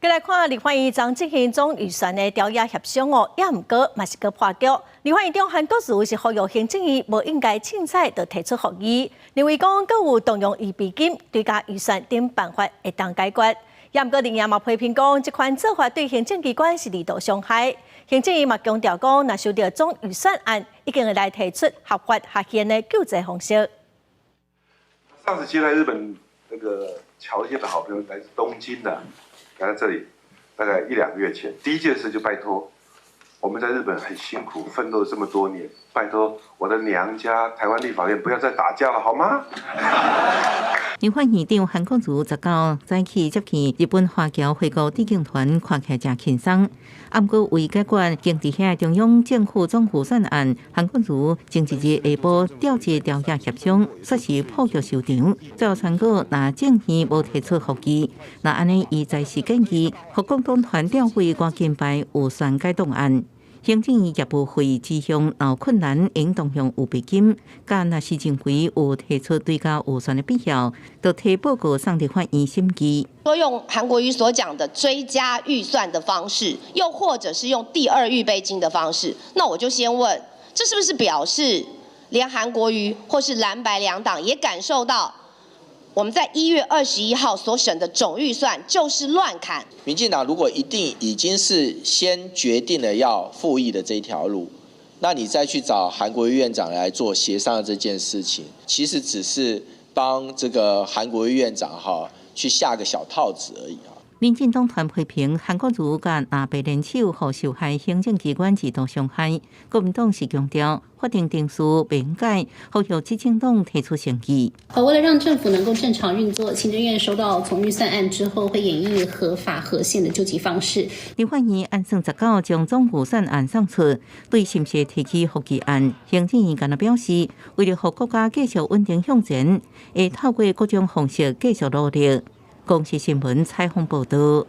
閣來看立法院昨進行總預算的調查協商哦，也毋過嘛是閣破局。立法院長韓國瑜是呼籲行政院無應該凊彩就提出復議，認為講閣有動用預備金追加預算等辦法會當解決。也毋過另外嘛批評講，這款做法對行政機關是二度傷害。行政院嘛強調講，若收著總預算案，一定會來提出合法合憲的救濟方式。上次接待日本那個僑界的好朋友，來自東京的。來到這裡，大概一兩個月前，第一件事就拜託，我們在日本很辛苦奮鬥這麼多年，拜託我的娘家台灣立法院不要再打架了，好嗎？立法院長韓國瑜19早起接見日本華僑回國致敬團，看起來誠輕鬆。毋過為解決經濟下中央政府總預算案，韓國瑜前一日下晡召集調查協商，煞是破局收場。最後宣告，若政院無提出復議，若按呢伊在時建議，予共黨團調會趕緊排預算改動案。行政院業務會指向有困難，應動用預備金。佮若是認為有提出追加預算的必要，就提報告送立法院審議。說用韓國瑜所講的追加預算的方式，又或者是用第二預備金的方式，那我就先問，這是不是表示連韓國瑜或是藍白兩黨也感受到，我們在1月21號所審的總預算就是亂砍。民進黨如果一定已經是先決定了要復議的這一條路，那你再去找韓國瑜院長來做協商的這件事情，其實只是幫這個韓國瑜院長哈去下個小套子而已啊。民進黨團批評韓國瑜佮藍白聯手，予受害行政機關二度傷害。國民黨是強調法定程序免改，呼籲執政黨提出誠意。好，為了讓政府能夠正常運作，行政院收到總預算案之後，會研議合法合憲的救濟方式。立法院按算19將總預算案送出，對是毋是提起復議案，行政院敢若表示，為了予國家繼續穩定向前，會透過各種方式繼續努力。公視新聞採訪報道。